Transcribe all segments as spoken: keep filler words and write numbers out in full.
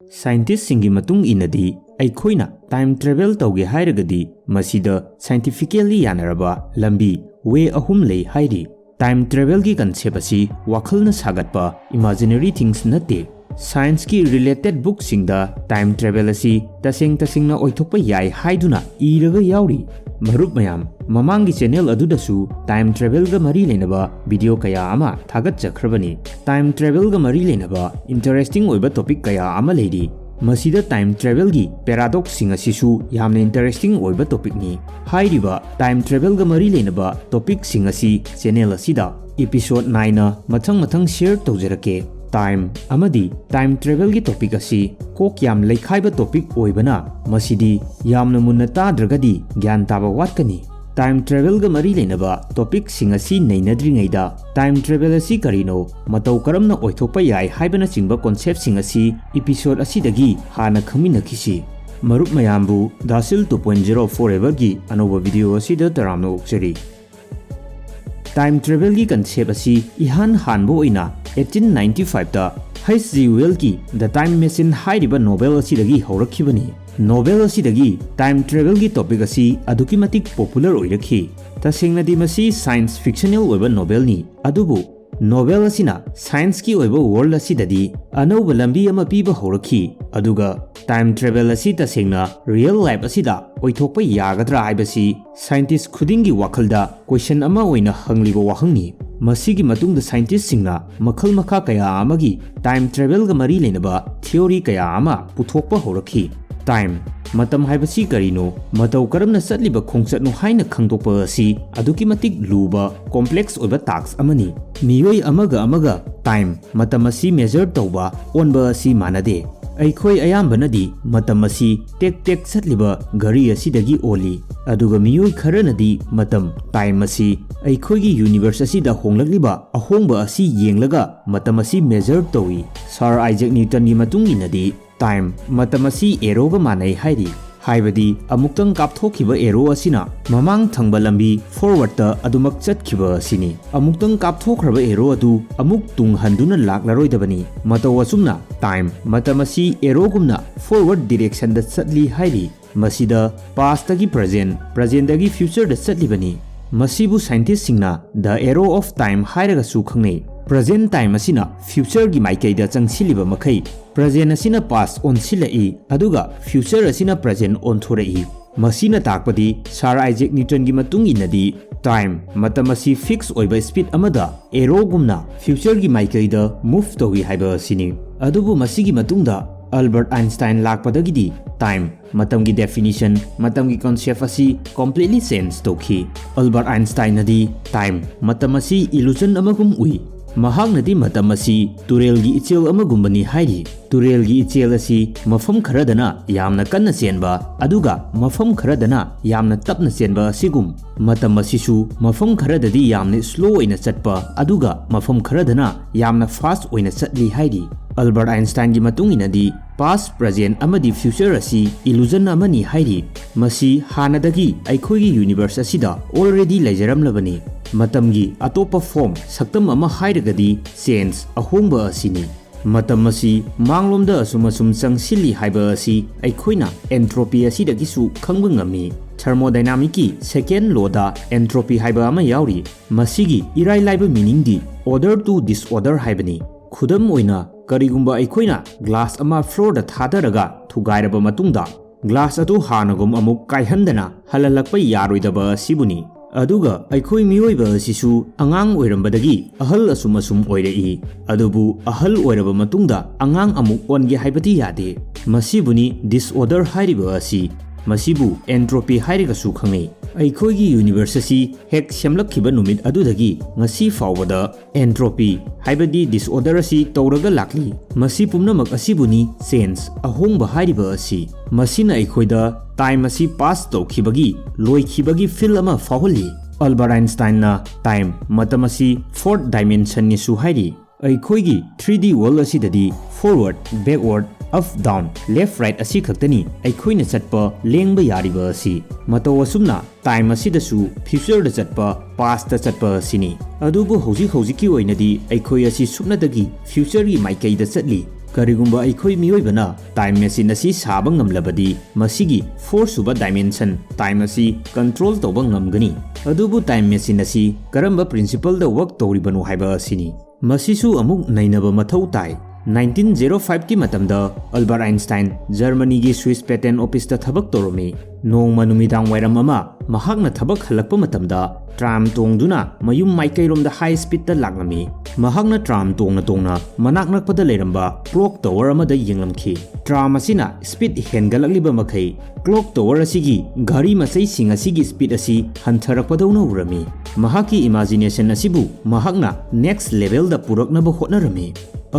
Scientistꯁꯤꯡꯒꯤ ꯃꯇꯨꯡ ꯏꯟꯅꯗꯤ, ꯑꯩꯈꯣꯏꯅ time travel ꯇꯧꯒꯦ ꯍꯥꯏꯔꯒꯗꯤ, ꯃꯁꯤꯗ scientifically ꯌꯥꯅꯔꯕ ꯂꯝꯕꯤ, way, ꯑꯍꯨꯝ ꯂꯩ ꯍꯥꯏꯔꯤ꯫ Time travelꯒꯤ concept ꯑꯁꯤ ꯋꯥꯈꯜꯅ ꯁꯥꯒꯠꯄ imaginary things ꯅꯠꯇꯦ꯫ Scienceꯀꯤ related bookꯁꯤꯡꯗ time travel ꯑꯁꯤ ꯇꯁꯦꯡ ꯇꯁꯦꯡꯅ ꯑꯣꯏꯊꯣꯛꯄ ꯌꯥꯏ ꯍꯥꯏꯗꯨꯅ ꯏꯔꯒ ꯌꯥꯎꯔꯤ꯫ ꯃꯔꯨꯞ ꯃꯌꯥꯝ, ꯃꯃꯥꯡꯒꯤ channel ꯑꯗꯨꯗꯁꯨ time travelꯒ ꯃꯔꯤ ꯂꯩꯅꯕ video ꯀꯌꯥ ꯑꯃ ꯊꯥꯒꯠꯆꯈ꯭ꯔꯕꯅꯤ꯫ Time travelꯒ ꯃꯔꯤ ꯂꯩꯅꯕ interesting ꯑꯣꯏꯕ topic ꯀꯌꯥ ꯑꯃ ꯂꯩꯔꯤ꯫ ꯃꯁꯤꯗ time travelꯒꯤ paradoxꯁꯤꯡ ꯑꯁꯤꯁꯨ ꯌꯥꯝꯅ interesting ꯑꯣꯏꯕ topicꯅꯤ꯫ ꯍꯥꯏꯔꯤꯕ time travelꯒ ꯃꯔꯤ ꯂꯩꯅꯕ topicꯁꯤꯡ ꯑꯁꯤ channel ꯑꯁꯤꯗ episode ꯅꯥꯏꯅ ꯃꯊꯪ ꯃꯊꯪ share ꯇꯧꯖꯔꯛꯀꯦ꯫ Time ꯑꯃꯗꯤ time travelꯒꯤ topic ꯑꯁꯤ ꯀꯣꯛ ꯌꯥꯝ ꯂꯩꯈꯥꯏꯕ topic ꯑꯣꯏꯕꯅ, ꯃꯁꯤꯗꯤ ꯌꯥꯝꯅ ꯃꯨꯟꯅ ꯇꯥꯗ꯭ꯔꯒꯗꯤ ꯒ꯭ꯌꯥꯟ ꯇꯥꯕ ꯋꯥꯠꯀꯅꯤ꯫ Time travelꯒ ꯃꯔꯤ ꯂꯩꯅꯕ topicꯁꯤꯡ ꯑꯁꯤ ꯅꯩꯅꯗ꯭ꯔꯤꯉꯩꯗ, time travel ꯑꯁꯤ ꯀꯔꯤꯅꯣ, ꯃꯇꯧ ꯀꯔꯝꯅ ꯑꯣꯏꯊꯣꯛꯄ ꯌꯥꯏ ꯍꯥꯏꯕꯅꯆꯤꯡꯕ conceptꯁꯤꯡ ꯑꯁꯤ episode ꯑꯁꯤꯗꯒꯤ ꯍꯥꯟꯅ ꯈꯪꯃꯤꯟꯅꯈꯤꯁꯤ꯫ ꯃꯔꯨꯞ ꯃꯌꯥꯝꯕꯨ Dasil two point zero Foreverꯒꯤ ꯑꯅꯧꯕ video ꯑꯁꯤꯗ ꯇꯔꯥꯝꯅ ꯑꯣꯛꯆꯔꯤ꯫ Time travelꯒꯤ concept ꯑꯁꯤ ꯏꯍꯥꯟ ꯍꯥꯟꯕ ꯑꯣꯏꯅ eighteen ninety fiveꯇ H G Wellsꯀꯤ The Time Machine ꯍꯥꯏꯔꯤꯕ novel ꯑꯁꯤꯗꯒꯤ ꯍꯧꯔꯛꯈꯤꯕꯅꯤ꯫ Novel ꯑꯁꯤꯗꯒꯤ time travelꯒꯤ topic ꯑꯁꯤ ꯑꯗꯨꯛꯀꯤ ꯃꯇꯤꯛ popular ꯑꯣꯏꯔꯛꯈꯤ꯫ ꯇꯁꯦꯡꯅꯗꯤ ꯃꯁꯤ science fictional ꯑꯣꯏꯕ novelꯅꯤ, ꯑꯗꯨꯕꯨ novel ꯑꯁꯤꯅ scienceꯀꯤ ꯑꯣꯏꯕ world ꯑꯁꯤꯗꯗꯤ ꯑꯅꯧꯕ ꯂꯝꯕꯤ ꯑꯃ ꯄꯤꯕ ꯍꯧꯔꯛꯈꯤ꯫ ꯑꯗꯨꯒ time travel ꯑꯁꯤ ꯇꯁꯦꯡꯅ real life ꯑꯁꯤꯗ ꯑꯣꯏꯊꯣꯛꯄ ꯌꯥꯒꯗ꯭ꯔꯥ ꯍꯥꯏꯕꯁꯤ scientist ꯈꯨꯗꯤꯡꯒꯤ ꯋꯥꯈꯜꯗ question ꯑꯃ ꯑꯣꯏꯅ ꯍꯪꯂꯤꯕ ꯋꯥꯍꯪꯅꯤ꯫ ꯃꯁꯤꯒꯤ ꯃꯇꯨꯡꯗ scientistꯁꯤꯡꯅ ꯃꯈꯜ ꯃꯈꯥ ꯀꯌꯥ ꯑꯃꯒꯤ time travelꯒ ꯃꯔꯤ ꯂꯩꯅꯕ theory ꯀꯌꯥ ꯑꯃ ꯄꯨꯊꯣꯛꯄ ꯍꯧꯔꯛꯈꯤ꯫ Time, ꯃꯇꯝ ꯍꯥꯏꯕꯁꯤ ꯀꯔꯤꯅꯣ? ꯃꯇꯧ ꯀꯔꯝꯅ ꯆꯠꯂꯤꯕ ꯈꯣꯡꯆꯠꯅꯣ ꯍꯥꯏꯅ ꯈꯪꯗꯣꯛꯄ ꯑꯁꯤ ꯑꯗꯨꯛꯀꯤ ꯃꯇꯤꯛ ꯂꯨꯕ, complex ꯑꯣꯏꯕ task ꯑꯃꯅꯤ꯫ ꯃꯤꯑꯣꯏ ꯑꯃꯒ ꯑꯃꯒ time, ꯃꯇꯝ ꯑꯁꯤ measure ꯇꯧꯕ, ꯑꯣꯟꯕ ꯑꯁꯤ ꯃꯥꯟꯅꯗꯦ꯫ ꯑꯩꯈꯣꯏ ꯑꯌꯥꯝꯕꯅꯗꯤ ꯃꯇꯝ ꯑꯁꯤ ꯇꯦꯛ ꯇꯦꯛ ꯆꯠꯂꯤꯕ ꯒꯥꯔꯤ ꯑꯁꯤꯗꯒꯤ ꯑꯣꯜꯂꯤ, ꯑꯗꯨꯒ ꯃꯤꯑꯣꯏ ꯈꯔꯅꯗꯤ ꯃꯇꯝ, time, ꯑꯁꯤ ꯑꯩꯈꯣꯏꯒꯤ universe ꯑꯁꯤꯗ ꯍꯣꯡꯂꯛꯂꯤꯕ ꯑꯍꯣꯡꯕ ꯑꯁꯤ ꯌꯦꯡꯂꯒ ꯃꯇꯝ ꯑꯁꯤ measure ꯇꯧꯏ꯫ Sir Isaac Newtonꯒꯤ ꯃꯇꯨꯡ ꯏꯟꯅꯗꯤ, time, ꯃꯇꯝ ꯑꯁꯤ arrowꯒ ꯃꯥꯟꯅꯩ ꯍꯥꯏꯔꯤ꯫ ꯍꯥꯏꯕꯗꯤ ꯑꯃꯨꯛꯇꯪ ꯀꯥꯞꯊꯣꯛꯈꯤꯕ ꯑꯦꯔꯣ ꯑꯁꯤꯅ ꯃꯃꯥꯡ ꯊꯪꯕ ꯂꯝꯕꯤ ꯐꯣꯔꯋꯥꯔꯗꯇ ꯑꯗꯨꯃꯛ ꯆꯠꯈꯤꯕ ꯑꯁꯤꯅꯤ꯫ ꯑꯃꯨꯛꯇꯪ ꯀꯥꯞꯊꯣꯛꯈ꯭ꯔꯕ ꯑꯦꯔꯣ ꯑꯗꯨ ꯑꯃꯨꯛ ꯇꯨꯡ ꯍꯟꯗꯨꯅ ꯂꯥꯛꯂꯔꯣꯏꯗꯕꯅꯤ꯫ ꯃꯇꯧ ꯑꯁꯨꯝꯅ ꯇꯥꯏꯝ, ꯃꯇꯝ ꯑꯁꯤ ꯑꯦꯔꯣꯒꯨꯝꯅ ꯐꯣꯔꯋꯥꯔꯗ ꯗꯤꯔꯦꯛꯁꯟꯗ ꯆꯠꯂꯤ ꯍꯥꯏꯔꯤ꯫ ꯃꯁꯤꯗ ꯄꯥꯁꯇꯒꯤ ꯄ꯭ꯔꯖꯦꯟ, ꯄ꯭ꯔꯖꯦꯟꯗꯒꯤ ꯐ꯭ꯌꯨꯆꯔꯗ ꯆꯠꯂꯤꯕꯅꯤ꯫ ꯃꯁꯤꯕꯨ ꯁꯥꯏꯟꯇꯤꯁꯁꯤꯡꯅ The Arrow of Time ꯍꯥꯏꯔꯒꯁꯨ ꯈꯪꯅꯩ꯫ ꯄ꯭ꯔꯖꯦꯟ ꯇꯥꯏꯝ ꯑꯁꯤꯅ ꯐ꯭ꯌꯨꯆꯔꯒꯤ ꯃꯥꯏꯀꯩꯗ ꯆꯪꯁꯤꯜꯂꯤꯕ ꯃꯈꯩ, ꯄ꯭ꯔꯖꯦꯟ ꯑꯁꯤꯅ ꯄꯥꯁ ꯑꯣꯟꯁꯤꯜꯂꯛꯏ, ꯑꯗꯨꯒ ꯐ꯭ꯌꯨꯆꯔ ꯑꯁꯤꯅ ꯄ꯭ꯔꯖꯦꯟ ꯑꯣꯟꯊꯣꯔꯛꯏ꯫ ꯃꯁꯤꯅ ꯇꯥꯛꯄꯗꯤ, ꯁꯥꯔ ꯑꯥꯏꯖꯦꯛ ꯅ꯭ꯌꯨꯇꯟꯒꯤ ꯃꯇꯨꯡ ꯏꯟꯅꯗꯤ, ꯇꯥꯏꯝ, ꯃꯇꯝ ꯑꯁꯤ ꯐꯤꯛꯁ ꯑꯣꯏꯕ ꯁ꯭ꯄꯤꯗ ꯑꯃꯗ ꯑꯦꯔꯣꯒꯨꯝꯅ ꯐ꯭ꯌꯨꯆꯔꯒꯤ ꯃꯥꯏꯀꯩꯗ ꯃꯨꯚ ꯇꯧꯏ ꯍꯥꯏꯕ ꯑꯁꯤꯅꯤ꯫ ꯑꯗꯨꯕꯨ ꯃꯁꯤꯒꯤ ꯃꯇꯨꯡꯗ ꯑꯜꯕꯔꯠ ꯑꯥꯏꯟꯁꯇꯥꯏꯟ ꯂꯥꯛꯄꯗꯒꯤꯗꯤ ꯇꯥꯏꯝ, ꯃꯇꯝꯒꯤ ꯗꯦꯐꯤꯅꯤꯁꯟ, ꯃꯇꯝꯒꯤ ꯀꯟꯁꯦꯞ ꯑꯁꯤ ꯀꯝꯄ꯭ꯂꯤꯠꯂꯤ ꯆꯦꯟꯖ ꯇꯧꯈꯤ꯫ ꯑꯜꯕꯔꯠ ꯑꯥꯏꯟꯁꯇꯥꯏꯟꯅꯗꯤ ꯇꯥꯏꯝ, ꯃꯇꯝ ꯑꯁꯤ ꯏꯂꯨꯖꯟ ꯑꯃꯒꯨꯝ ꯎꯏ꯫ ꯃꯍꯥꯛꯅꯗꯤ ꯃꯇꯝ ꯑꯁꯤ ꯇꯨꯔꯦꯜꯒꯤ ꯏꯆꯦꯜ ꯑꯃꯒꯨꯝꯕꯅꯤ ꯍꯥꯏꯔꯤ꯫ ꯇꯨꯔꯦꯜꯒꯤ ꯏꯆꯦꯜ ꯑꯁꯤ ꯃꯐꯝ ꯈꯔꯗꯅ ꯌꯥꯝꯅ ꯀꯟꯅ ꯆꯦꯟꯕ, ꯑꯗꯨꯒ ꯃꯐꯝ ꯈꯔꯗꯅ ꯌꯥꯝꯅ ꯇꯞꯅ ꯆꯦꯟꯕ ꯑꯁꯤꯒꯨꯝ, ꯃꯇꯝ ꯑꯁꯤꯁꯨ ꯃꯐꯝ ꯈꯔꯗꯗꯤ ꯌꯥꯝꯅ ꯁ꯭ꯂꯣ ꯑꯣꯏꯅ ꯆꯠꯄ, ꯑꯗꯨꯒ ꯃꯐꯝ ꯈꯔꯗꯅ ꯌꯥꯝꯅ ꯐꯥꯁ ꯑꯣꯏꯅ ꯆꯠꯂꯤ ꯍꯥꯏꯔꯤ꯫ ꯑꯜꯕꯔꯠ ꯑꯥꯏꯟꯁꯇꯥꯏꯟꯒꯤ ꯃꯇꯨꯡ ꯏꯟꯅꯗꯤ, ꯄꯥꯁ, ꯄ꯭ꯔꯖꯦꯟ ꯑꯃꯗꯤ ꯐ꯭ꯌꯨꯆꯔ ꯑꯁꯤ ꯏꯂꯨꯖꯟ ꯑꯃꯅꯤ ꯍꯥꯏꯔꯤ꯫ ꯃꯁꯤ ꯍꯥꯟꯅꯗꯒꯤ ꯑꯩꯈꯣꯏꯒꯤ ꯌꯨꯅꯤꯚꯔꯁ ꯑꯁꯤꯗ ꯑꯣꯜꯔꯦꯗꯤ ꯂꯩꯖꯔꯝꯂꯕꯅꯤ꯫ ꯃꯇꯝꯒꯤ ꯑꯇꯣꯞꯄ ꯐꯣꯔꯝ, ꯁꯛꯇꯝ ꯑꯃ ꯍꯥꯏꯔꯒꯗꯤ ꯆꯦꯟꯖ, ꯑꯍꯣꯡꯕ ꯑꯁꯤꯅꯤ꯫ ꯃꯇꯝ ꯑꯁꯤ ꯃꯥꯡꯂꯣꯝꯗ ꯑꯁꯨꯝ ꯑꯁꯨꯝ ꯆꯪꯁꯤꯜꯂꯤ ꯍꯥꯏꯕ ꯑꯁꯤ ꯑꯩꯈꯣꯏꯅ ꯑꯦꯟꯇ꯭ꯔꯣꯄꯤ ꯑꯁꯤꯗꯒꯤꯁꯨ ꯈꯪꯕ ꯉꯝꯃꯤ꯫ ꯊꯔꯃꯣꯗꯥꯏꯅꯥꯃꯤꯛꯀꯤ ꯁꯦꯀꯦꯟ ꯂꯣꯗ ꯑꯦꯟꯇ꯭ꯔꯣꯄꯤ ꯍꯥꯏꯕ ꯑꯃ ꯌꯥꯎꯔꯤ꯫ ꯃꯁꯤꯒꯤ ꯏꯔꯥꯏ ꯂꯥꯏꯕ ꯃꯤꯅꯤꯡꯗꯤ order to disorder ꯍꯥꯏꯕꯅꯤ꯫ ꯈꯨꯗꯝ ꯑꯣꯏꯅ, ꯀꯔꯤꯒꯨꯝꯕ ꯑꯩꯈꯣꯏꯅ ꯒ꯭ꯂꯥꯁ ꯑꯃ ꯐ꯭ꯂꯣꯔꯗ ꯊꯥꯗꯔꯒ ꯊꯨꯒꯥꯏꯔꯕ ꯃꯇꯨꯡꯗ, ꯒ꯭ꯂꯥꯁ ꯑꯗꯨ ꯍꯥꯟꯅꯒꯨꯝ ꯑꯃꯨꯛ ꯀꯥꯏꯍꯟꯗꯅ ꯍꯜꯍꯜꯂꯛꯄ ꯌꯥꯔꯣꯏꯗꯕ ꯑꯁꯤꯕꯨꯅꯤ꯫ ꯑꯗꯨꯒ ꯑꯩꯈꯣꯏ ꯃꯤꯑꯣꯏꯕ ꯑꯁꯤꯁꯨ ꯑꯉꯥꯡ ꯑꯣꯏꯔꯝꯕꯗꯒꯤ ꯑꯍꯜ ꯑꯁꯨꯝ ꯑꯁꯨꯝ ꯑꯣꯏꯔꯛꯏ꯫ ꯑꯗꯨꯕꯨ ꯑꯍꯜ ꯑꯣꯏꯔꯕ ꯃꯇꯨꯡꯗ ꯑꯉꯥꯡ ꯑꯃꯨꯛ ꯑꯣꯟꯒꯦ ꯍꯥꯏꯕꯗꯤ ꯌꯥꯗꯦ꯫ ꯃꯁꯤꯕꯨꯅꯤ ꯗꯤꯁꯑꯣꯔꯗꯔ ꯍꯥꯏꯔꯤꯕ ꯑꯁꯤ꯫ ꯃꯁꯤꯕꯨ ꯑꯦꯟꯇ꯭ꯔꯣꯄꯤ ꯍꯥꯏꯔꯒꯁꯨ ꯈꯪꯅꯩ꯫ ꯑꯩꯈꯣꯏꯒꯤ ꯌꯨꯅꯤꯚꯔꯁ ꯑꯁꯤ ꯍꯦꯛ ꯁꯦꯝꯂꯛꯈꯤꯕ ꯅꯨꯃꯤꯠ ꯑꯗꯨꯗꯒꯤ ꯉꯁꯤ ꯐꯥꯎꯕꯗ ꯑꯦꯟꯇ꯭ꯔꯣꯄꯤ ꯍꯥꯏꯕꯗꯤ ꯗꯤꯁꯑꯣꯔꯗꯔ ꯑꯁꯤ ꯇꯧꯔꯒ ꯂꯥꯛꯂꯤ꯫ ꯃꯁꯤ ꯄꯨꯝꯅꯃꯛ ꯑꯁꯤꯕꯨꯅꯤ ꯆꯦꯟꯖ, ꯑꯍꯣꯡꯕ ꯍꯥꯏꯔꯤꯕ ꯑꯁꯤ꯫ ꯃꯁꯤꯅ ꯑꯩꯈꯣꯏꯗ ꯇꯥꯏꯝ ꯑꯁꯤ ꯄꯥꯁ ꯇꯧꯈꯤꯕꯒꯤ ꯂꯣꯏꯈꯤꯕꯒꯤ ꯐꯤꯜ ꯑꯃ ꯐꯥꯎꯍꯜꯂꯤ꯫ ꯑꯜꯕꯔꯠ ꯑꯥꯏꯟꯁꯇꯥꯏꯟꯅ ꯇꯥꯏꯝ, ꯃꯇꯝ ꯑꯁꯤ ꯐꯣꯔꯠ ꯗꯥꯏꯃꯦꯟꯁꯟꯅꯤꯁꯨ ꯍꯥꯏꯔꯤ꯫ ꯑꯩꯈꯣꯏꯒꯤ ꯊ꯭ꯔꯤ ꯗꯤ ꯋꯥꯔꯜ ꯑꯁꯤꯗꯗꯤ forward, backward, Up down, left right ꯑꯁꯤ ꯈꯛꯇꯅꯤ ꯑꯩꯈꯣꯏꯅ ꯆꯠꯄ, ꯂꯦꯡꯕ ꯌꯥꯔꯤꯕ ꯑꯁꯤ꯫ ꯃꯇꯧ ꯑꯁꯨꯝꯅ time ꯑꯁꯤꯗꯁꯨ future ꯗ ꯆꯠꯄ, past ꯇ ꯆꯠꯄ ꯑꯁꯤꯅꯤ꯫ ꯑꯗꯨꯕꯨ ꯍꯧꯖꯤꯛ ꯍꯧꯖꯤꯛꯀꯤ ꯑꯣꯏꯅꯗꯤ ꯑꯩꯈꯣꯏ ꯑꯁꯤ ꯁꯨꯞꯅꯇꯒꯤ future ꯒꯤ ꯃꯥꯏꯀꯩꯗ ꯆꯠꯂꯤ꯫ ꯀꯔꯤꯒꯨꯝꯕ ꯑꯩꯈꯣꯏ ꯃꯤꯑꯣꯏꯕꯅ time machine ꯑꯁꯤ ꯁꯥꯕ ꯉꯝꯂꯕꯗꯤ, ꯃꯁꯤꯒꯤ four ꯁꯨꯕ dimension time ꯑꯁꯤ control ꯇꯧꯕ ꯉꯝꯒꯅꯤ꯫ ꯑꯗꯨꯕꯨ time machine ꯑꯁꯤ ꯀꯔꯝꯕ principle ꯗ work ꯇꯧꯔꯤꯕꯅꯣ ꯍꯥꯏꯕ ꯑꯁꯤꯅꯤ꯫ ꯃꯁꯤꯁꯨ ꯑꯃꯨꯛ ꯅꯩꯅꯕ ꯃꯊꯧ ꯇꯥꯏ꯫ Nineteen zero five ꯀꯤ ꯃꯇꯝꯗ Albert Einstein ꯖꯔꯃꯅꯤꯒꯤ Swiss patent office ꯇ ꯊꯕꯛ ꯇꯧꯔꯝꯃꯤ꯫ ꯅꯣꯡꯃ ꯅꯨꯃꯤꯗꯥꯡ ꯋꯥꯏꯔꯝ ꯑꯃ ꯃꯍꯥꯛꯅ ꯊꯕꯛ ꯍꯜꯂꯛꯄ ꯃꯇꯝꯗ tram ꯇꯣꯡꯗꯨꯅ ꯃꯌꯨꯝ ꯃꯥꯏꯀꯩꯔꯣꯝꯗ high speed ꯇ ꯂꯥꯛꯂꯝꯃꯤ꯫ ꯃꯍꯥꯛꯅ tram ꯇꯣꯡꯅ ꯇꯣꯡꯅ ꯃꯅꯥꯛ ꯅꯛꯄꯗ ꯂꯩꯔꯝꯕ clock tower ꯑꯃꯗ ꯌꯦꯡꯂꯝꯈꯤ꯫ Tram ꯑꯁꯤꯅ speed ꯍꯦꯟꯒꯠꯂꯛꯂꯤꯕ ꯃꯈꯩ clock tower ꯑꯁꯤꯒꯤ ꯘꯔꯤ ꯃꯆꯩꯁꯤꯡ ꯑꯁꯤꯒꯤ speed ꯑꯁꯤ ꯍꯟꯊꯔꯛꯄꯗꯧꯅ ꯎꯔꯝꯃꯤ꯫ ꯃꯍꯥꯛꯀꯤ imagination ꯑꯁꯤꯕꯨ ꯃꯍꯥꯛꯅ next level ꯗ ꯄꯨꯔꯛꯅꯕ ꯍꯣꯠꯅꯔꯝꯃꯤ꯫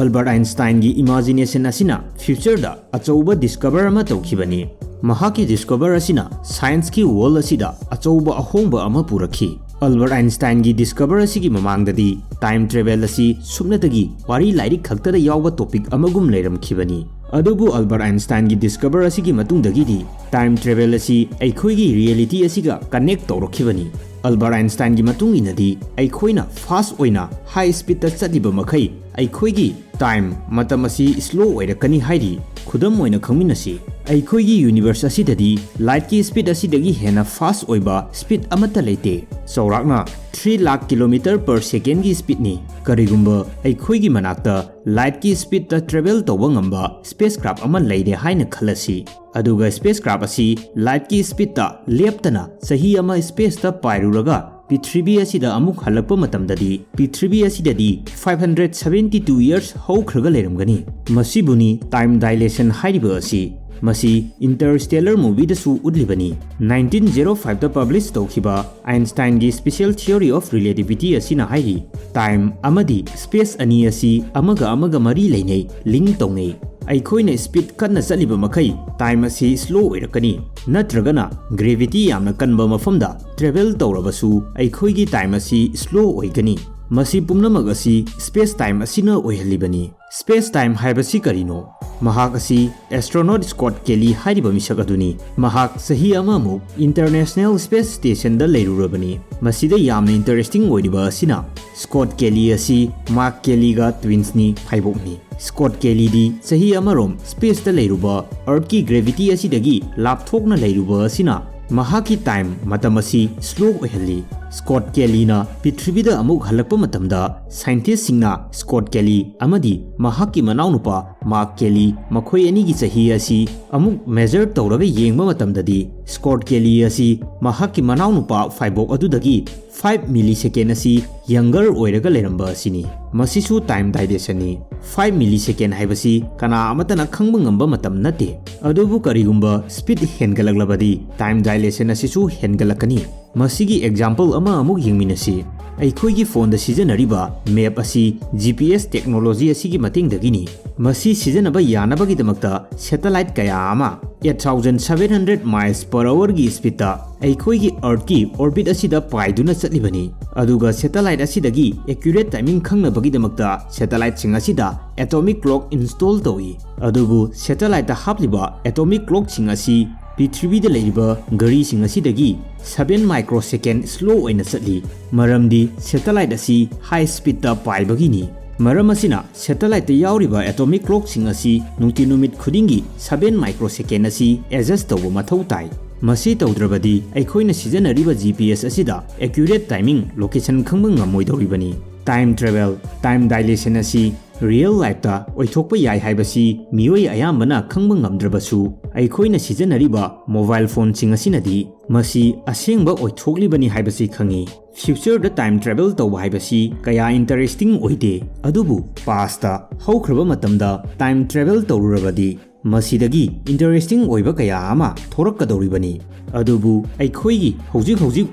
Albert Einstein ꯒꯤ imagination ꯑꯁꯤꯅ future ꯗ ꯑꯆꯧꯕ discover ꯑꯃ ꯇꯧꯈꯤꯕꯅꯤ꯫ ꯃꯍꯥꯛꯀꯤ discover ꯑꯁꯤꯅ science ꯀꯤ world ꯑꯁꯤꯗ ꯑꯆꯧꯕ ꯑꯍꯣꯡꯕ ꯑꯃ ꯄꯨꯔꯛꯈꯤ꯫ Albert Einstein ꯒꯤ discover ꯑꯁꯤꯒꯤ ꯃꯃꯥꯡꯗꯗꯤ time travel ꯑꯁꯤ ꯁꯨꯞꯅꯇꯒꯤ ꯋꯥꯔꯤ ꯂꯥꯏꯔꯤꯛ ꯈꯛꯇꯗ ꯌꯥꯎꯕ topic ꯑꯃꯒꯨꯝ ꯂꯩꯔꯝꯈꯤꯕꯅꯤ꯫ ꯑꯗꯨꯕꯨ Albert Einstein ꯒꯤ discover ꯑꯁꯤꯒꯤ ꯃꯇꯨꯡꯗꯒꯤꯗꯤ time travel ꯑꯁꯤ ꯑꯩꯈꯣꯏꯒꯤ reality ꯑꯁꯤꯒ connect ꯇꯧꯔꯛꯈꯤꯕꯅꯤ꯫ Albert Einstein ꯒꯤ ꯃꯇꯨꯡ ꯏꯟꯅꯗꯤ, ꯑꯩꯈꯣꯏꯅ fast ꯑꯣꯏꯅ high speed ꯇ ꯆꯠꯂꯤꯕ ꯃꯈꯩ, ꯑꯩꯈꯣꯏꯒꯤ time, ꯃꯇꯝ ꯑꯁꯤ slow ꯑꯣꯏꯔꯛꯀꯅꯤ ꯍꯥꯏꯔꯤ꯫ ꯈꯨꯗꯝ ꯑꯣꯏꯅ ꯈꯪꯃꯤꯟꯅꯁꯤ, ꯑꯩꯈꯣꯏꯒꯤ universe ꯑꯁꯤꯗꯗꯤ light ꯀꯤ speed ꯑꯁꯤꯗꯒꯤ ꯍꯦꯟꯅ fast ꯑꯣꯏꯕ speed ꯑꯃꯠꯇ ꯂꯩꯇꯦ꯫ ꯆꯥꯎꯔꯥꯛꯅ three lakh kilometer per second ꯒꯤ speed ꯅꯤ꯫ ꯀꯔꯤꯒꯨꯝꯕ ꯑꯩꯈꯣꯏꯒꯤ ꯃꯅꯥꯛꯇ light ꯀꯤ speed ꯇ travel ꯇꯧꯕ ꯉꯝꯕ spacecraft ꯑꯃ ꯂꯩꯔꯦ ꯍꯥꯏꯅ ꯈꯜꯂꯁꯤ꯫ ꯑꯗꯨꯒ spacecraft ꯑꯁꯤ light ꯀꯤ speed ꯇ ꯂꯦꯞꯇꯅ ꯆꯍꯤ ꯑꯃ space ꯇ ꯄꯥꯏꯔꯨꯔꯒ ꯄ꯭ꯔꯤꯊꯤꯕꯤ ꯑꯁꯤꯗ ꯑꯃꯨꯛ ꯍꯜꯂꯛꯄ ꯃꯇꯝꯗꯗꯤ, ꯄ꯭ꯔꯤꯊꯤꯕꯤ ꯑꯁꯤꯗꯗꯤ five hundred seventy two years ꯍꯧꯈ꯭ꯔꯒ ꯂꯩꯔꯝꯒꯅꯤ꯫ ꯃꯁꯤꯕꯨꯅꯤ time dilation ꯍꯥꯏꯔꯤꯕ ꯑꯁꯤ꯫ ꯃꯁꯤ Interstellar movie ꯗꯁꯨ ꯎꯠꯂꯤꯕꯅꯤ꯫ Nineteen zero five ꯇ publish ꯇꯧꯈꯤꯕ Einstein ꯒꯤ special theory of relativity ꯑꯁꯤꯅ ꯍꯥꯏꯔꯤ, time ꯑꯃꯗꯤ space ꯑꯅꯤ ꯑꯁꯤ ꯑꯃꯒ ꯑꯃꯒ ꯃꯔꯤ ꯂꯩꯅꯩ, link ꯇꯧꯅꯩ꯫ ꯑꯩꯈꯣꯏꯅ speed ꯀꯟꯅ ꯆꯠꯂꯤꯕ ꯃꯈꯩ time ꯑꯁꯤ slow ꯑꯣꯏꯔꯛꯀꯅꯤ, ꯅꯠꯇ꯭ꯔꯒꯅ gravity ꯌꯥꯝꯅ ꯀꯟꯕ ꯃꯐꯝꯗ travel ꯇꯧꯔꯕꯁꯨ ꯑꯩꯈꯣꯏꯒꯤ time ꯑꯁꯤ slow ꯑꯣꯏꯒꯅꯤ꯫ ꯃꯁꯤ ꯄꯨꯝꯅꯃꯛ ꯑꯁꯤ space time ꯑꯁꯤꯅ ꯑꯣꯏꯍꯜꯂꯤꯕꯅꯤ꯫ Space time ꯍꯥꯏꯕꯁꯤ ꯀꯔꯤꯅꯣ? ꯃꯍꯥꯛ ꯑꯁꯤ astronaut Scott Kelly ꯍꯥꯏꯔꯤꯕ ꯃꯤꯁꯛ ꯑꯗꯨꯅꯤ꯫ ꯃꯍꯥꯛ ꯆꯍꯤ ꯑꯃꯃꯨꯛ International Space Stationꯗ ꯂꯩꯔꯨꯔꯕꯅꯤ꯫ ꯃꯁꯤꯗ ꯌꯥꯝꯅ interesting ꯑꯣꯏꯔꯤꯕ ꯑꯁꯤꯅ, Scott Kelly ꯑꯁꯤ Mark Kellyꯒ twinsꯅꯤ, ꯐꯥꯏꯕꯣꯛꯅꯤ꯫ Scott Kellyꯗꯤ ꯆꯍꯤ ꯑꯃꯔꯣꯝ spaceꯇ ꯂꯩꯔꯨꯕ, Earthꯀꯤ gravity ꯑꯁꯤꯗꯒꯤ ꯂꯥꯞꯊꯣꯛꯅ ꯂꯩꯔꯨꯕ ꯑꯁꯤꯅ ꯃꯍꯥꯛꯀꯤ time, ꯃꯇꯝ ꯑꯁꯤ slow ꯑꯣꯏꯍꯜꯂꯤ꯫ Scott Kellyꯅ ꯄ꯭ꯔꯤꯊꯤꯕꯤꯗ ꯑꯃꯨꯛ ꯍꯜꯂꯛꯄ ꯃꯇꯝꯗ, scientistꯁꯤꯡꯅ Scott Kelly ꯑꯃꯗꯤ ꯃꯍꯥꯛꯀꯤ ꯃꯅꯥꯎꯅꯨꯄꯥ Mark Kelly, ꯃꯈꯣꯏ ꯑꯅꯤꯒꯤ ꯆꯍꯤ ꯑꯁꯤ ꯑꯃꯨꯛ measure ꯇꯧꯔꯒ ꯌꯦꯡꯕ ꯃꯇꯝꯗꯗꯤ, Scott Kelly ꯑꯁꯤ ꯃꯍꯥꯛꯀꯤ ꯃꯅꯥꯎꯅꯨꯄꯥ ꯐꯥꯏꯕꯣꯛ ꯑꯗꯨꯗꯒꯤ five millisecond ꯑꯁꯤ younger ꯑꯣꯏꯔꯒ ꯂꯩꯔꯝꯕ ꯑꯁꯤꯅꯤ꯫ ꯃꯁꯤꯁꯨ time dilationꯅꯤ꯫ Five millisecond ꯍꯥꯏꯕꯁꯤ ꯀꯅꯥ ꯑꯃꯠꯇꯅ ꯈꯪꯕ ꯉꯝꯕ ꯃꯇꯝ ꯅꯠꯇꯦ꯫ ꯑꯗꯨꯕꯨ ꯀꯔꯤꯒꯨꯝꯕ speed ꯍꯦꯟꯒꯠꯂꯛꯂꯕꯗꯤ, time dilation ꯑꯁꯤꯁꯨ ꯍꯦꯟꯒꯠꯂꯛꯀꯅꯤ꯫ ꯃꯁꯤꯒꯤ example ꯑꯃ ꯑꯃꯨꯛ ꯌꯦꯡꯃꯤꯟꯅꯁꯤ꯫ ꯑꯩꯈꯣꯏꯒꯤ phoneꯗ ꯁꯤꯖꯤꯟꯅꯔꯤꯕ map ꯑꯁꯤ G P S technology ꯑꯁꯤꯒꯤ ꯃꯇꯦꯡꯗꯒꯤꯅꯤ꯫ ꯃꯁꯤ ꯁꯤꯖꯤꯟꯅꯕ ꯌꯥꯅꯕꯒꯤꯗꯃꯛꯇ satellite ꯀꯌꯥ ꯑꯃ eight thousand seven hundred miles per hourꯒꯤ speedꯇ ꯑꯩꯈꯣꯏꯒꯤ Earthꯀꯤ orbit ꯑꯁꯤꯗ ꯄꯥꯏꯗꯨꯅ ꯆꯠꯂꯤꯕꯅꯤ꯫ ꯑꯗꯨꯒ satellite ꯑꯁꯤꯗꯒꯤ accurate timing ꯈꯪꯅꯕꯒꯤꯗꯃꯛꯇ satelliteꯁꯤꯡ ꯑꯁꯤꯗ atomic clock install ꯇꯧꯏ꯫ ꯑꯗꯨꯕꯨ satelliteꯇ ꯍꯥꯞꯂꯤꯕ atomic clockꯁꯤꯡ ꯑꯁꯤ ꯄ꯭ꯔꯤꯊꯤꯕꯤꯗ ꯂꯩꯔꯤꯕ ꯘꯔꯤꯁꯤꯡ ꯑꯁꯤꯗꯒꯤ seven microsecond slow ꯑꯣꯏꯅ ꯆꯠꯂꯤ꯫ ꯃꯔꯝꯗꯤ satellite ꯑꯁꯤ high speedꯇ ꯄꯥꯏꯕꯒꯤꯅꯤ꯫ ꯃꯔꯝ ꯑꯁꯤꯅ satelliteꯇ ꯌꯥꯎꯔꯤꯕ atomic clockꯁꯤꯡ ꯑꯁꯤ ꯅꯨꯡꯇꯤ ꯅꯨꯃꯤꯠ ꯈꯨꯗꯤꯡꯒꯤ seven microsecond ꯑꯁꯤ adjust ꯇꯧꯕ ꯃꯊꯧ ꯇꯥꯏ꯫ ꯃꯁꯤ ꯇꯧꯗ꯭ꯔꯕꯗꯤ ꯑꯩꯈꯣꯏꯅ ꯁꯤꯖꯤꯟꯅꯔꯤꯕ G P S ꯑꯁꯤꯗ accurate timing location ꯈꯪꯕ ꯉꯝꯃꯣꯏꯗꯧꯔꯤꯕꯅꯤ꯫ Time travel, time dilation ꯑꯁꯤ real lifeꯇ ꯑꯣꯏꯊꯣꯛꯄ ꯌꯥꯏ ꯍꯥꯏꯕꯁꯤ ꯃꯤꯑꯣꯏ ꯑꯌꯥꯝꯕꯅ ꯈꯪꯕ ꯉꯝꯗ꯭ꯔꯕꯁꯨ, ꯑꯩꯈꯣꯏꯅ ꯁꯤꯖꯤꯟꯅꯔꯤꯕ mobile phoneꯁꯤꯡ ꯑꯁꯤꯅꯗꯤ ꯃꯁꯤ ꯑꯁꯦꯡꯕ ꯑꯣꯏꯊꯣꯛꯂꯤꯕꯅꯤ ꯍꯥꯏꯕꯁꯤ ꯈꯪꯏ꯫ Futureꯗ time travel ꯇꯧꯕ ꯍꯥꯏꯕꯁꯤ ꯀꯌꯥ interesting ꯑꯣꯏꯗꯦ, ꯑꯗꯨꯕꯨ pastꯇ, ꯍꯧꯈ꯭ꯔꯕ ꯃꯇꯝꯗ time travel ꯇꯧꯔꯨꯔꯕꯗꯤ ꯃꯁꯤꯗꯒꯤ interesting ꯑꯣꯏꯕ ꯀꯌꯥ ꯑꯃ ꯊꯣꯔꯛꯀꯗꯧꯔꯤꯕꯅꯤ꯫ ꯑꯗꯨꯕꯨ ꯑꯩꯈꯣꯏꯒꯤ ꯍꯧꯖꯤꯛ ꯍꯧꯖꯤꯛ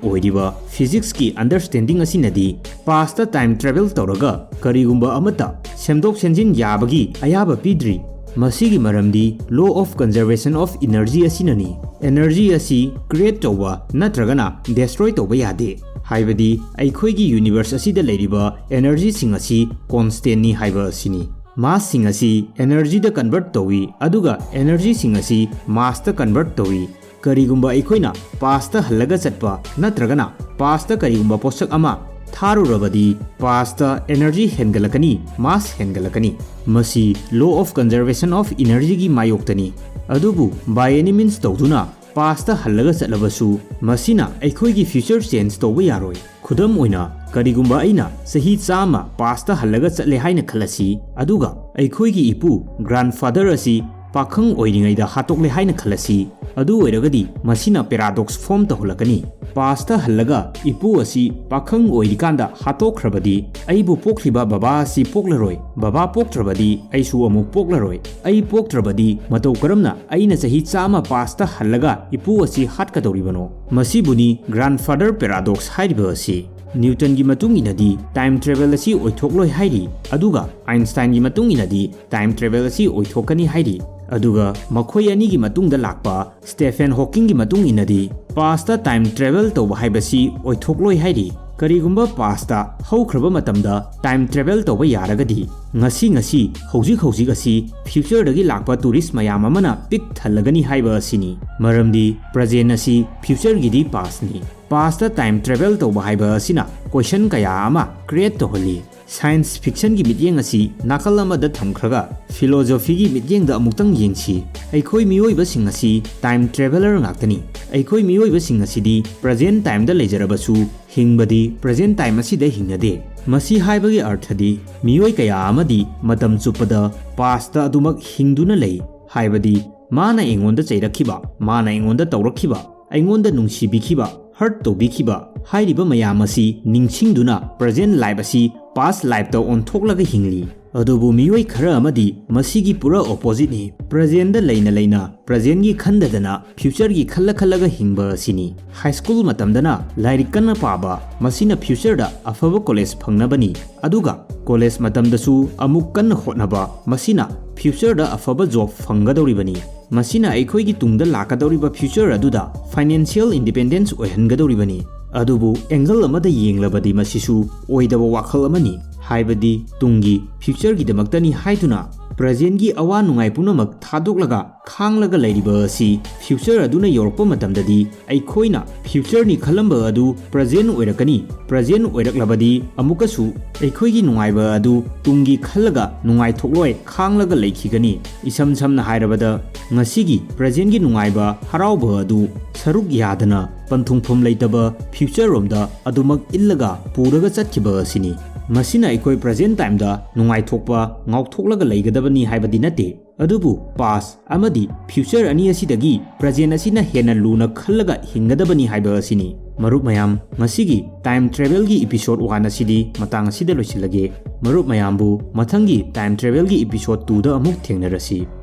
ꯑꯣꯏꯔꯤꯕ physicsꯀꯤ understanding ꯑꯁꯤꯅꯗꯤ pastꯇ time travel ꯇꯧꯔꯒ ꯀꯔꯤꯒꯨꯝꯕ ꯑꯃꯠꯇ ꯁꯦꯝꯗꯣꯛ ꯁꯦꯝꯖꯤꯟ ꯌꯥꯕꯒꯤ ꯑꯌꯥꯕ ꯄꯤꯗ꯭ꯔꯤ꯫ ꯃꯁꯤꯒꯤ ꯃꯔꯝꯗꯤ law of conservation of energy ꯑꯁꯤꯅꯅꯤ꯫ Energy ꯑꯁꯤ create ꯇꯧꯕ ꯅꯠꯇ꯭ꯔꯒꯅ destroy ꯇꯧꯕ ꯌꯥꯗꯦ꯫ ꯍꯥꯏꯕꯗꯤ ꯑꯩꯈꯣꯏꯒꯤ ꯌꯨꯅꯤꯚꯔꯁ ꯑꯁꯤꯗ ꯂꯩꯔꯤꯕ ꯑꯦꯅꯔꯖꯤꯁꯤꯡ ꯑꯁꯤ ꯀꯣꯟꯁꯇꯦꯟꯅꯤ ꯍꯥꯏꯕ ꯑꯁꯤꯅꯤ꯫ ꯃꯥꯁꯁꯤꯡ ꯑꯁꯤ ꯑꯦꯅꯔꯖꯤꯗ ꯀꯟꯚꯔꯠ ꯇꯧꯏ, ꯑꯗꯨꯒ ꯑꯦꯅꯔꯖꯤꯁꯤꯡ ꯑꯁꯤ ꯃꯥꯁꯇ ꯀꯟꯚꯔꯠ ꯇꯧꯏ꯫ ꯀꯔꯤꯒꯨꯝꯕ ꯑꯩꯈꯣꯏꯅ ꯄꯥꯁꯇ ꯍꯜꯂꯒ ꯆꯠꯄ ꯅꯠꯇ꯭ꯔꯒꯅ ꯄꯥꯁꯇ ꯀꯔꯤꯒꯨꯝꯕ ꯄꯣꯠꯁꯛ ꯑꯃ ꯊꯥꯔꯨꯔꯕꯗꯤ ꯄꯥꯁꯇ ꯑꯦꯅꯔꯖꯤ ꯍꯦꯟꯒꯠꯂꯛꯀꯅꯤ, ꯃꯥꯁ ꯍꯦꯟꯒꯠꯂꯛꯀꯅꯤ꯫ ꯃꯁꯤ law of conservation of energyꯒꯤ ꯃꯥꯌꯣꯛꯇꯅꯤ꯫ ꯑꯗꯨꯕꯨ by any means ꯇꯧꯗꯨꯅ ꯄꯥꯁꯇ ꯍꯜꯂꯒ ꯆꯠꯂꯕꯁꯨ ꯃꯁꯤꯅ ꯑꯩꯈꯣꯏꯒꯤ ꯐ꯭ꯌꯨꯆꯔ ꯆꯦꯟꯖ ꯇꯧꯕ ꯌꯥꯔꯣꯏ꯫ ꯈꯨꯗꯝ ꯑꯣꯏꯅ, ꯀꯔꯤꯒꯨꯝꯕ ꯑꯩꯅ ꯆꯍꯤ ꯆꯥꯝꯃ ꯄꯥꯁꯇ ꯍꯜꯂꯒ ꯆꯠꯂꯦ ꯍꯥꯏꯅ ꯈꯜꯂꯁꯤ, ꯑꯗꯨꯒ ꯑꯩꯈꯣꯏꯒꯤ ꯏꯄꯨ, ꯒ꯭ꯔꯥꯟꯐꯥꯗꯔ ꯑꯁꯤ ꯄꯥꯈꯪ ꯑꯣꯏꯔꯤꯉꯩꯗ ꯍꯥꯠꯇꯣꯛꯂꯦ ꯍꯥꯏꯅ ꯈꯜꯂꯁꯤ, ꯑꯗꯨ ꯑꯣꯏꯔꯒꯗꯤ ꯃꯁꯤꯅ ꯄꯦꯔꯥꯗꯣꯛꯁ ꯐꯣꯔꯝ ꯇꯧꯍꯜꯂꯛꯀꯅꯤ꯫ ꯄꯥꯁꯇ ꯍꯜꯂꯒ ꯏꯄꯨ ꯑꯁꯤ ꯄꯥꯈꯪ ꯑꯣꯏꯔꯤꯀꯥꯟꯗ ꯍꯥꯠꯇꯣꯛꯈ꯭ꯔꯕꯗꯤ ꯑꯩꯕꯨ ꯄꯣꯛꯂꯤꯕ ꯕꯕꯥ ꯑꯁꯤ ꯄꯣꯛꯂꯔꯣꯏ, ꯕꯕꯥ ꯄꯣꯛꯇ꯭ꯔꯕꯗꯤ ꯑꯩꯁꯨ ꯑꯃꯨꯛ ꯄꯣꯛꯂꯔꯣꯏ꯫ ꯑꯩ ꯄꯣꯛꯇ꯭ꯔꯕꯗꯤ ꯃꯇꯧ ꯀꯔꯝꯅ ꯑꯩꯅ ꯆꯍꯤ ꯆꯥꯝꯃ ꯄꯥꯁꯇ ꯍꯜꯂꯒ ꯏꯄꯨ ꯑꯁꯤ ꯍꯥꯠꯀꯗꯧꯔꯤꯕꯅꯣ? ꯃꯁꯤꯕꯨꯅꯤ ꯒ꯭ꯔꯥꯟꯐꯥꯗꯔ ꯄꯦꯔꯥꯗꯣꯛꯁ ꯍꯥꯏꯔꯤꯕ ꯑꯁꯤ꯫ ꯅ꯭ꯌꯨꯇꯟꯒꯤ ꯃꯇꯨꯡ ꯏꯟꯅꯗꯤ ꯇꯥꯏꯝ ꯇ꯭ꯔꯦꯚꯦꯜ ꯑꯁꯤ ꯑꯣꯏꯊꯣꯛꯂꯣꯏ ꯍꯥꯏꯔꯤ, ꯑꯗꯨꯒ ꯑꯥꯏꯟꯁꯇꯥꯏꯟꯒꯤ ꯃꯇꯨꯡ ꯏꯟꯅꯗꯤ ꯇꯥꯏꯝ ꯇ꯭ꯔꯦꯚꯦꯜ ꯑꯁꯤ ꯑꯣꯏꯊꯣꯛꯀꯅꯤ ꯍꯥꯏꯔꯤ꯫ ꯑꯗꯨꯒ ꯃꯈꯣꯏ ꯑꯅꯤꯒꯤ ꯃꯇꯨꯡꯗ ꯂꯥꯛꯄ ꯁ꯭ꯇꯦꯐꯦꯟ ꯍꯣꯀꯤꯡꯒꯤ ꯃꯇꯨꯡ ꯏꯟꯅꯗꯤ ꯄꯥꯁꯇ ꯇꯥꯏꯝ ꯇ꯭ꯔꯦꯚꯦꯜ ꯇꯧꯕ ꯍꯥꯏꯕꯁꯤ ꯑꯣꯏꯊꯣꯛꯂꯣꯏ ꯍꯥꯏꯔꯤ꯫ ꯀꯔꯤꯒꯨꯝꯕ ꯄꯥꯁꯇ ꯍꯧꯈ꯭ꯔꯕ ꯃꯇꯝꯗ ꯇꯥꯏꯝ ꯇ꯭ꯔꯦꯚꯦꯜ ꯇꯧꯕ ꯌꯥꯔꯒꯗꯤ ꯉꯁꯤ, ꯉꯁꯤ, ꯍꯧꯖꯤꯛ ꯍꯧꯖꯤꯛ ꯑꯁꯤ ꯐ꯭ꯌꯨꯆꯔꯗꯒꯤ ꯂꯥꯛꯄ ꯇꯨꯔꯤꯁ ꯃꯌꯥꯝ ꯑꯃꯅ ꯄꯤꯛ ꯊꯜꯂꯒꯅꯤ ꯍꯥꯏꯕ ꯑꯁꯤꯅꯤ꯫ ꯃꯔꯝꯗꯤ ꯄ꯭ꯔꯖꯦꯟ ꯑꯁꯤ ꯐ꯭ꯌꯨꯆꯔꯒꯤꯗꯤ ꯄꯥꯁꯅꯤ꯫ ꯄꯥꯁꯇ ꯇꯥꯏꯝ ꯇ꯭ꯔꯦꯚꯦꯜ ꯇꯧꯕ ꯍꯥꯏꯕ ꯑꯁꯤꯅ ꯀꯣꯏꯁꯟ ꯀꯌꯥ ꯑꯃ ꯀ꯭ꯔꯤꯌꯦꯠ ꯇꯧꯍꯜꯂꯤ꯫ ꯁꯥꯏꯟꯁ ꯐꯤꯛꯁꯟꯒꯤ ꯃꯤꯠꯌꯦꯡ ꯑꯁꯤ ꯅꯥꯀꯜ ꯑꯃꯗ ꯊꯝꯈ꯭ꯔꯒ ꯐꯤꯂꯣꯖꯣꯐꯤꯒꯤ ꯃꯤꯠꯌꯦꯡꯗ ꯑꯃꯨꯛꯇꯪ ꯌꯦꯡꯁꯤ꯫ ꯑꯩꯈꯣꯏ ꯃꯤꯑꯣꯏꯕꯁꯤꯡ ꯑꯁꯤ ꯇꯥꯏꯝ ꯇ꯭ꯔꯦꯚꯦꯂꯔ ꯉꯥꯛꯇꯅꯤ꯫ ꯑꯩꯈꯣꯏ ꯃꯤꯑꯣꯏꯕꯁꯤꯡ ꯑꯁꯤꯗꯤ ꯄ꯭ꯔꯖꯦꯟ ꯇꯥꯏꯝꯗ ꯂꯩꯖꯔꯕꯁꯨ ꯍꯤꯡꯕꯗꯤ ꯄ꯭ꯔꯖꯦꯟ ꯇꯥꯏꯝ ꯑꯁꯤꯗ ꯍꯤꯡꯅꯗꯦ꯫ ꯃꯁꯤ ꯍꯥꯏꯕꯒꯤ ꯑꯔꯊꯗꯤ ꯃꯤꯑꯣꯏ ꯀꯌꯥ ꯑꯃꯗꯤ ꯃꯇꯝ ꯆꯨꯞꯄꯗ ꯄꯥꯁꯇ ꯑꯗꯨꯃꯛ ꯍꯤꯡꯗꯨꯅ ꯂꯩ, ꯍꯥꯏꯕꯗꯤ ꯃꯥꯅ ꯑꯩꯉꯣꯟꯗ ꯆꯩꯔꯛꯈꯤꯕ, ꯃꯥꯅ ꯑꯩꯉꯣꯟꯗ ꯇꯧꯔꯛꯈꯤꯕ, ꯑꯩꯉꯣꯟꯗ ꯅꯨꯡꯁꯤꯕꯤꯈꯤꯕ, ꯍꯔꯠ ꯇꯧꯕꯤꯈꯤꯕ ꯍꯥꯏꯔꯤꯕ ꯃꯌꯥꯝ ꯑꯁꯤ ꯅꯤꯡꯁꯤꯡꯗꯨꯅ ꯄ꯭ꯔꯖꯦꯟ ꯂꯥꯏꯐ ꯑꯁꯤ ꯄꯥꯁ ꯂꯥꯏꯐꯇ ꯑꯣꯟꯊꯣꯛꯂꯒ ꯍꯤꯡꯂꯤ꯫ ꯑꯗꯨꯕꯨ ꯃꯤꯑꯣꯏ ꯈꯔ ꯑꯃꯗꯤ ꯃꯁꯤꯒꯤ ꯄꯨꯔꯥ ꯑꯣꯄꯣꯖꯤꯠꯅꯤ꯫ ꯄ꯭ꯔꯖꯦꯟꯗ ꯂꯩꯅ ꯂꯩꯅ ꯄ꯭ꯔꯖꯦꯟꯒꯤ ꯈꯟꯗꯗꯅ ꯐ꯭ꯌꯨꯆꯔꯒꯤ ꯈꯜꯂ ꯈꯜꯂꯒ ꯍꯤꯡꯕ ꯑꯁꯤꯅꯤ꯫ ꯍꯥꯏ ꯁ꯭ꯀꯨꯜ ꯃꯇꯝꯗꯅ ꯂꯥꯏꯔꯤꯛ ꯀꯟꯅ ꯄꯥꯕ, ꯃꯁꯤꯅ ꯐ꯭ꯌꯨꯆꯔꯗ ꯑꯐꯕ ꯀꯣꯂꯦꯖ ꯐꯪꯅꯕꯅꯤ꯫ ꯑꯗꯨꯒ ꯀꯣꯂꯦꯖ ꯃꯇꯝꯗꯁꯨ ꯑꯃꯨꯛ ꯀꯟꯅ ꯍꯣꯠꯅꯕ, ꯃꯁꯤꯅ ꯐ꯭ꯌꯨꯆꯔꯗ ꯑꯐꯕ ꯖꯣꯕ ꯐꯪꯒꯗꯧꯔꯤꯕꯅꯤ꯫ ꯃꯁꯤꯅ ꯑꯩꯈꯣꯏꯒꯤ ꯇꯨꯡꯗ ꯂꯥꯛꯀꯗꯧꯔꯤꯕ ꯐ꯭ꯌꯨꯆꯔ ꯑꯗꯨꯗ ꯐꯥꯏꯅꯥꯟꯁꯤꯌꯦꯜ ꯏꯟꯗꯤꯄꯦꯟꯗꯦꯟꯁ ꯑꯣꯏꯍꯟꯒꯗꯧꯔꯤꯕꯅꯤ꯫ ꯑꯗꯨꯕꯨ angle ꯑꯃꯗ ꯌꯦꯡꯂꯕꯗꯤ ꯃꯁꯤꯁꯨ ꯑꯣꯏꯗꯕ ꯋꯥꯈꯜ ꯑꯃꯅꯤ꯫ ꯍꯥꯏꯕꯗꯤ ꯇꯨꯡꯒꯤ futureꯒꯤꯗꯃꯛꯇꯅꯤ ꯍꯥꯏꯗꯨꯅ presentꯒꯤ ꯑꯋꯥ ꯅꯨꯡꯉꯥꯏ ꯄꯨꯝꯅꯃꯛ ꯊꯥꯗꯣꯛꯂꯒ ꯈꯥꯡꯂꯒ ꯂꯩꯔꯤꯕ ꯑꯁꯤ future ꯑꯗꯨꯅ ꯌꯧꯔꯛꯄ ꯃꯇꯝꯗꯗꯤ ꯑꯩꯈꯣꯏꯅ futureꯅꯤ ꯈꯜꯂꯝꯕ ꯑꯗꯨ present ꯑꯣꯏꯔꯛꯀꯅꯤ꯫ Present ꯑꯣꯏꯔꯛꯂꯕꯗꯤ ꯑꯃꯨꯛꯀꯁꯨ ꯑꯩꯈꯣꯏꯒꯤ ꯅꯨꯡꯉꯥꯏꯕ ꯑꯗꯨ ꯇꯨꯡꯒꯤ ꯈꯜꯂꯒ ꯅꯨꯡꯉꯥꯏꯊꯣꯛꯂꯣꯏ ꯈꯥꯡꯂꯒ ꯂꯩꯈꯤꯒꯅꯤ꯫ ꯏꯁꯝ ꯁꯝꯅ ꯍꯥꯏꯔꯕꯗ ꯉꯁꯤꯒꯤ presentꯒꯤ ꯅꯨꯡꯉꯥꯏꯕ ꯍꯔꯥꯎꯕ ꯑꯗꯨ ꯁꯔꯨꯛ ꯌꯥꯗꯅ ꯄꯟꯊꯨꯡꯐꯝ ꯂꯩꯇꯕ future ꯔꯣꯝꯗ ꯑꯗꯨꯃꯛ ꯏꯜꯂꯒ ꯄꯨꯔꯒ ꯆꯠꯈꯤꯕ ꯑꯁꯤꯅꯤ꯫ ꯃꯁꯤꯅ ꯑꯩꯈꯣꯏ present timeꯗ ꯅꯨꯡꯉꯥꯏꯊꯣꯛꯄ ꯉꯥꯎꯊꯣꯛꯂꯒ ꯂꯩꯒꯗꯕꯅꯤ ꯍꯥꯏꯕꯗꯤ ꯅꯠꯇꯦ꯫ ꯑꯗꯨꯕꯨ past ꯑꯃꯗꯤ future ꯑꯅꯤ ꯑꯁꯤꯗꯒꯤ present ꯑꯁꯤꯅ ꯍꯦꯟꯅ ꯂꯨꯅ ꯈꯜꯂꯒ ꯍꯤꯡꯒꯗꯕꯅꯤ ꯍꯥꯏꯕ ꯑꯁꯤꯅꯤ꯫ ꯃꯔꯨꯞ ꯃꯌꯥꯝ, ꯉꯁꯤꯒꯤ time travelꯒꯤ episode one ꯑꯁꯤꯗꯤ ꯃꯇꯥꯡ ꯑꯁꯤꯗ ꯂꯣꯏꯁꯤꯜꯂꯒꯦ꯫ ꯃꯔꯨꯞ ꯃꯌꯥꯝꯕꯨ ꯃꯊꯪꯒꯤ time travelꯒꯤ episode twoꯗ ꯑꯃꯨꯛ ꯊꯦꯡꯅꯔꯁꯤ꯫